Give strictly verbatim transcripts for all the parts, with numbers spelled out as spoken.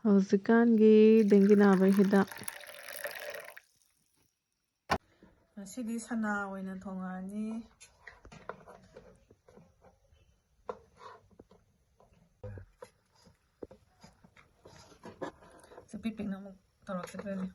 ꯍꯧꯖꯤꯛꯀꯥꯟꯒꯤ ꯗꯦꯡꯒꯤ ꯅꯥꯕꯒꯤ ꯍꯤꯗꯥꯛ꯫ ꯉꯁꯤꯗꯤ ꯁꯅꯥ ꯑꯣꯏꯅ ꯊꯣꯡꯉꯛꯑꯅꯤ꯫ ꯁꯤ ꯄꯤꯛ ꯄꯤꯛꯅ ꯑꯃꯨꯛ ꯇꯧꯔꯛꯀꯗꯣꯏꯅꯤ꯫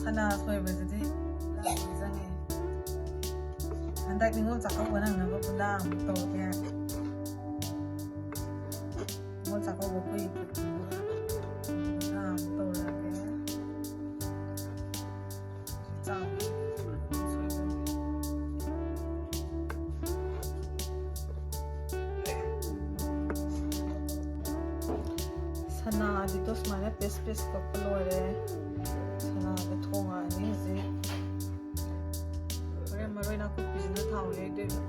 ꯁꯅꯥ ꯁꯣꯏꯕꯁꯤꯗꯤ ꯂꯥꯛꯑꯦ ꯆꯪꯉꯦ꯫ ꯍꯟꯗꯛ ꯅꯤꯉꯣꯜ ꯆꯥꯛꯀꯧꯕ ꯅꯪꯅꯕ ꯒꯨꯂꯥ ꯑꯃꯨꯛ ꯇꯧꯒꯦ꯫ ꯅꯤꯉꯣꯜ ꯆꯥꯛꯀꯧꯕ ꯀꯨꯏꯗ꯭ꯔꯦ꯫ ꯒꯨꯂꯥ ꯑꯃꯨꯛ ꯇꯧꯔꯒꯦ꯫ ꯆꯥꯎ꯫ ꯁꯅꯥꯗꯤꯗꯣ ꯁꯨꯃꯥꯏꯅ ꯄꯤꯁ ꯄꯤꯁ ꯀꯛꯄ ꯂꯣꯏꯔꯦ꯫ ꯁꯅꯥꯗ ꯊꯣꯡꯉꯛꯑꯅꯤ ꯍꯧꯖꯤꯛ꯫ ꯍꯣꯔꯦꯟ ꯃꯔꯣꯏ ꯅꯥꯀꯨꯞꯄꯤꯁꯤꯅ ꯊꯥꯎ ꯌꯩꯗꯣꯏꯕ꯫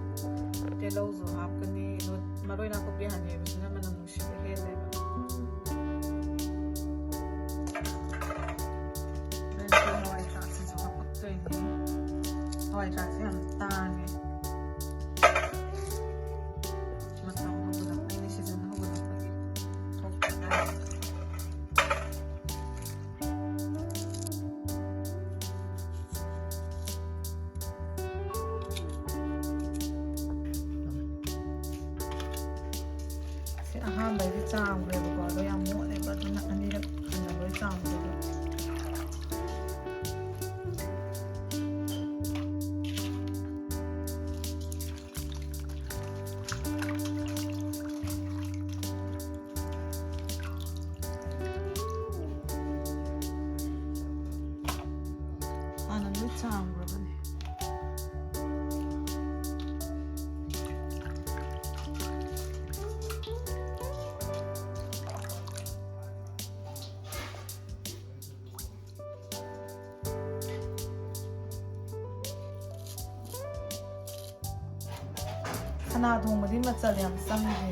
ꯇꯤꯜꯍꯧꯁꯨ ꯍꯥꯞꯀꯅꯤ꯫ ꯑꯗꯣ ꯃꯔꯣꯏ ꯅꯥꯀꯨꯞꯄꯤ ꯍꯥꯟꯅ ꯌꯩꯕꯁꯤꯅ ꯃꯅꯝ ꯅꯨꯡꯁꯤꯕ ꯍꯦꯜꯂꯦꯕ꯫ ꯍꯣꯔꯦꯟ ꯁꯤ ꯍꯋꯥꯏ ꯊ꯭ꯔꯥꯛꯁꯤꯁꯨ ꯍꯥꯞꯄꯛꯇꯣꯏꯅꯦ꯫ ꯍꯋꯥꯏ ꯊ꯭ꯔꯥꯛꯁꯦ ꯌꯥꯝ ꯇꯥꯡꯉꯦ꯫ ꯃꯇꯝ ꯍꯧꯒꯠꯂꯛꯄꯩꯅꯦ, ꯁꯤꯖꯟ ꯍꯧꯒꯠꯂꯛꯄꯒꯤ ꯊꯣꯛꯄ ꯉꯥꯏꯔꯤ꯫ ꯁꯤ ꯑꯍꯥꯟꯕꯩꯗꯤ ꯆꯥꯝꯈ꯭ꯔꯦꯕꯀꯣ, ꯑꯗꯣ ꯌꯥꯝ ꯃꯣꯠꯂꯦꯕ, ꯑꯗꯨꯅ ꯑꯅꯤꯔꯛ ꯍꯟꯅ ꯂꯣꯏ ꯆꯥꯝꯗꯣꯏꯕ꯫ ꯍꯥꯟꯅ ꯂꯣꯏ ꯆꯥꯝꯈ꯭ꯔꯕꯅꯦ꯫ ꯁꯅꯥ ꯊꯣꯡꯕꯗꯤ ꯃꯆꯜ ꯌꯥꯝ ꯆꯪꯉꯦ꯫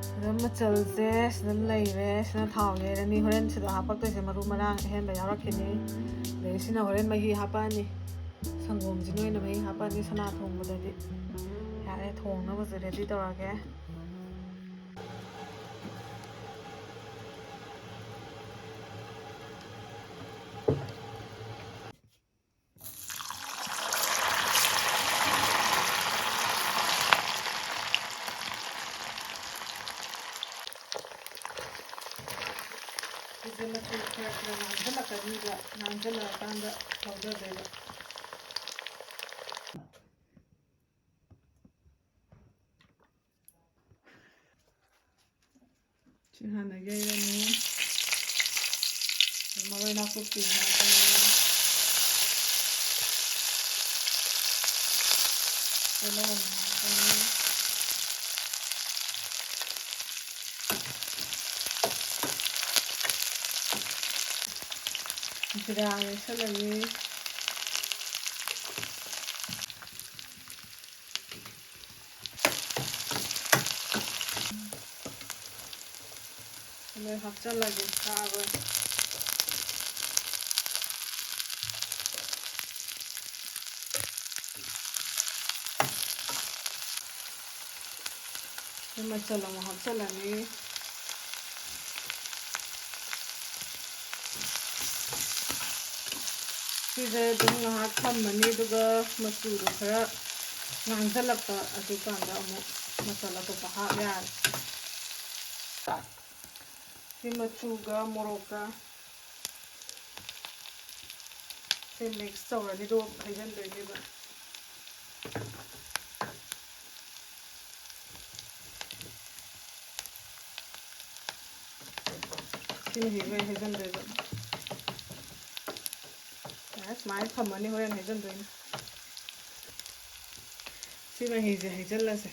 ꯁꯤꯗ ꯃꯆꯜꯁꯦ ꯁꯤꯗ ꯂꯩꯔꯦ꯫ ꯁꯤꯅ ꯊꯥꯎ ꯌꯩꯔꯅꯤ꯫ ꯍꯣꯔꯦꯟ ꯁꯤꯗ ꯍꯥꯞꯄꯛꯇꯣꯏꯁꯦ ꯃꯔꯨ ꯃꯔꯥꯡ ꯑꯍꯦꯟꯕ ꯌꯥꯎꯔꯛꯈꯤꯅꯤ꯫ ꯑꯗꯩ ꯁꯤꯅ ꯍꯣꯔꯦꯟ ꯃꯍꯤ ꯍꯥꯞꯄꯛꯑꯅꯤ꯫ ꯁꯪꯒꯣꯝꯁꯤꯅ ꯑꯣꯏꯅ ꯃꯍꯤ ꯍꯥꯞꯄꯛꯑꯅꯤ ꯁꯅꯥ ꯊꯣꯡꯕꯗꯗꯤ꯫ ꯌꯥꯔꯦ, ꯊꯣꯡꯅꯕꯁꯦ ꯔꯦꯗꯤ ꯇꯧꯔꯒꯦ꯫ ꯁꯤꯁꯦ ꯃꯆꯨ ꯈꯔ ꯈꯔ ꯉꯥꯡꯁꯤꯜꯂꯛꯀꯅꯤꯕ, ꯉꯥꯡꯁꯤꯜꯂꯛꯑꯀꯥꯟꯗ ꯂꯧꯊꯗꯣꯏꯕ꯫ ꯁꯤ ꯍꯥꯟꯅ ꯌꯩꯔꯅꯤ꯫ ꯃꯔꯣꯏ ꯅꯥꯀꯨꯞꯄꯤ ꯍꯥꯞꯄꯅꯤ꯫ ꯇꯤꯜꯍꯧ ꯑꯃꯨꯛ ꯍꯥꯞꯄꯅꯤ꯫ ꯖꯤꯔꯥ ꯌꯩꯁꯜꯂꯅꯤ꯫ ꯂꯣꯏ ꯍꯥꯞꯆꯜꯂꯒꯦ ꯊꯥꯛꯑꯒ꯫ ꯃꯆꯜ ꯑꯃꯨꯛ ꯍꯥꯞꯆꯜꯂꯅꯤ꯫ ꯁꯤꯁꯦ ꯑꯗꯨꯝ ꯉꯥꯏꯍꯥꯛ ꯊꯝꯃꯅꯤ, ꯑꯗꯨꯒ ꯃꯆꯨꯗꯣ ꯈꯔ ꯉꯥꯡꯁꯤꯜꯂꯛꯄ, ꯑꯗꯨꯀꯥꯟꯗ ꯑꯃꯨꯛ ꯃꯆꯜ ꯑꯇꯣꯞꯄ ꯍꯥꯞ ꯌꯥꯔꯦ꯫ ꯁꯤ ꯃꯆꯨꯒ ꯃꯣꯔꯣꯛꯀ ꯁꯤ ꯃꯤꯛꯁ ꯇꯧꯔꯅꯤ, ꯑꯗꯨꯒ ꯍꯩꯖꯤꯟꯗꯣꯏꯅꯦꯕ꯫ ꯁꯤ ꯃꯍꯤꯁꯦ ꯍꯩꯖꯤꯟꯗꯣꯏꯕ꯫ ꯑ, ꯁꯨꯃꯥꯏꯅ ꯊꯝꯃꯅꯤ, ꯍꯣꯔꯦꯟ ꯍꯩꯖꯤꯟꯗꯣꯏꯅꯤ꯫ ꯁꯤ ꯃꯍꯤꯁꯦ ꯍꯩꯖꯤꯜꯂꯁꯦ꯫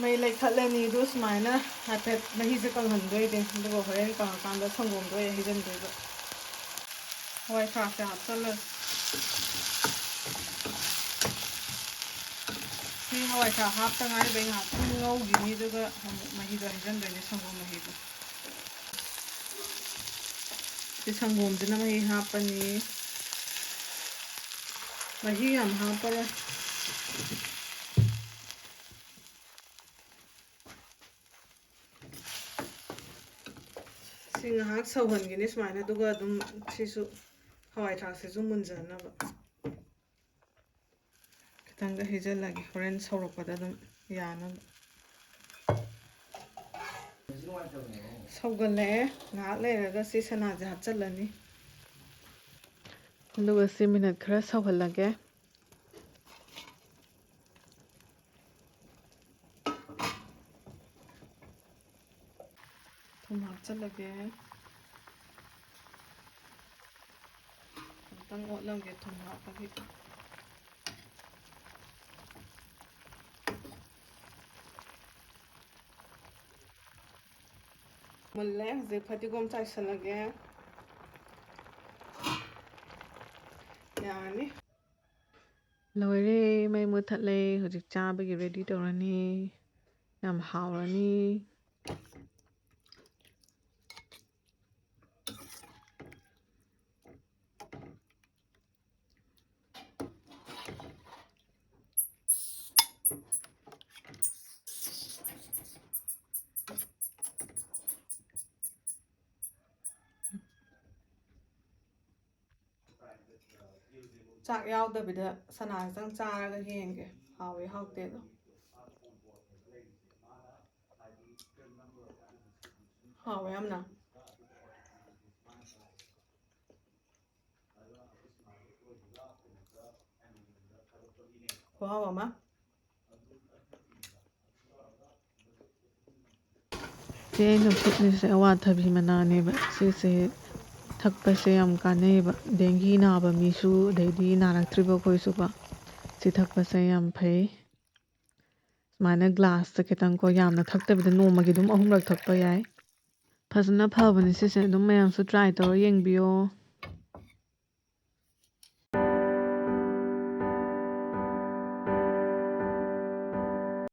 ꯃꯩ ꯂꯩꯈꯠꯂꯅꯤ, ꯑꯗꯨ ꯁꯨꯃꯥꯏꯅ ꯍꯥꯏꯐꯦꯠ ꯃꯍꯤꯁꯦ ꯀꯪꯍꯟꯗꯣꯏꯅꯦ, ꯑꯗꯨꯒ ꯍꯣꯔꯦꯟ ꯀꯪꯉꯀꯥꯟꯗ ꯁꯪꯒꯣꯝꯗꯣ ꯑꯩ ꯍꯩꯖꯤꯟꯗꯣꯏꯕ꯫ ꯍꯋꯥꯏ ꯊ꯭ꯔꯥꯛꯁꯦ ꯍꯥꯞꯆꯜꯂꯒꯦ꯫ ꯁꯤ ꯍꯋꯥꯏ ꯊ꯭ꯔꯥꯛ ꯍꯥꯞꯇ ꯉꯥꯏꯔꯤꯕꯩ ꯉꯥꯏꯍꯥꯛꯇꯪ ꯉꯧꯈꯤꯅꯤ, ꯑꯗꯨꯒ ꯑꯃꯨꯛ ꯃꯍꯤꯗꯣ ꯍꯩꯖꯤꯟꯗꯣꯏꯅꯦ, ꯁꯪꯒꯣꯝ ꯃꯍꯤꯗꯣ꯫ ꯁꯤ ꯁꯪꯒꯣꯝꯁꯤꯅ ꯃꯍꯤ ꯍꯥꯞꯄꯅꯤ꯫ ꯃꯍꯤ ꯌꯥꯝ ꯍꯥꯞꯄꯔꯣꯏ꯫ ꯁꯤ ꯉꯥꯏꯍꯥꯛ ꯁꯧꯍꯟꯒꯅꯤ ꯁꯨꯃꯥꯏꯅ, ꯑꯗꯨꯒ ꯑꯗꯨꯝ ꯁꯤꯁꯨ ꯍꯋꯥꯏ ꯊ꯭ꯔꯥꯛꯁꯤꯁꯨ ꯃꯨꯟꯖꯅꯕ꯫ ꯈꯤꯇꯪꯒ ꯍꯩꯖꯤꯜꯂꯒꯦ, ꯍꯣꯔꯦꯟ ꯁꯧꯔꯛꯄꯗ ꯑꯗꯨꯝ ꯌꯥꯅꯕ꯫ ꯁꯧꯒꯠꯂꯛꯑꯦ, ꯉꯥꯏꯍꯥꯛ ꯂꯩꯔꯒ ꯁꯤ ꯁꯅꯥꯁꯦ ꯍꯥꯞꯆꯤꯜꯂꯅꯤ꯫ ꯑꯗꯨꯒ ꯁꯤ ꯃꯤꯅꯠ ꯈꯔ ꯁꯧꯍꯜꯂꯒꯦ꯫ ꯊꯨꯝ ꯍꯥꯞꯆꯤꯜꯂꯒꯦ꯫ ꯑꯃꯨꯛꯇꯪ ꯑꯣꯠꯂꯝꯒꯦ ꯊꯨꯝ ꯍꯥꯞꯄꯒꯤ꯫ ꯃꯨꯜꯂꯦ꯫ ꯍꯧꯖꯤꯛ ꯐꯗꯤꯒꯣꯝ ꯆꯥꯏꯁꯤꯜꯂꯒꯦ꯫ ꯌꯥꯔꯅꯤ꯫ ꯂꯣꯏꯔꯦ, ꯃꯩ ꯃꯨꯠꯊꯠꯂꯦ꯫ ꯍꯧꯖꯤꯛ ꯆꯥꯕꯒꯤ ꯔꯦꯗꯤ ꯇꯧꯔꯅꯤ꯫ ꯌꯥꯝ ꯍꯥꯎꯔꯅꯤ꯫ ꯆꯥꯛ ꯌꯥꯎꯗꯕꯤꯗ ꯁꯅꯥ ꯈꯤꯇꯪ ꯆꯥꯔꯒ ꯌꯦꯡꯒꯦ, ꯍꯥꯎꯋꯤ ꯍꯥꯎꯇꯦꯗꯣ꯫ ꯍꯥꯎꯋꯦ ꯌꯥꯝꯅ꯫ ꯈꯨꯍꯥꯎ ꯑꯃ꯫ ꯁꯤ ꯑꯩꯅ ꯐꯨꯠꯂꯤꯁꯦ ꯑꯋꯥꯊꯕꯤ ꯃꯅꯥꯅꯦꯕ꯫ ꯁꯤꯁꯦ ꯊꯛꯄꯁꯦ ꯌꯥꯝ ꯀꯥꯟꯅꯩꯌꯦꯕ꯫ ꯗꯦꯡꯒꯤ ꯅꯥꯕ ꯃꯤꯁꯨ, ꯑꯗꯩꯗꯤ ꯅꯥꯔꯛꯇ꯭ꯔꯤꯕ ꯑꯩꯈꯣꯏꯁꯨꯀꯣ, ꯁꯤ ꯊꯛꯄꯁꯦ ꯌꯥꯝ ꯐꯩ꯫ ꯁꯨꯃꯥꯏꯅ ꯒ꯭ꯂꯥꯁꯇ ꯈꯤꯇꯪ ꯀꯣ, ꯌꯥꯝꯅ ꯊꯛꯇꯕꯤꯗ ꯅꯣꯡꯃꯒꯤ ꯑꯗꯨꯝ ꯑꯍꯨꯝꯂꯛ ꯊꯛꯄ ꯌꯥꯏ꯫ ꯐꯖꯅ ꯐꯕꯅꯤ ꯁꯤꯁꯦ, ꯑꯗꯨꯝ ꯃꯌꯥꯝꯁꯨ ꯇ꯭ꯔꯥꯏ ꯇꯧꯔ ꯌꯦꯡꯕꯤꯌꯣ꯫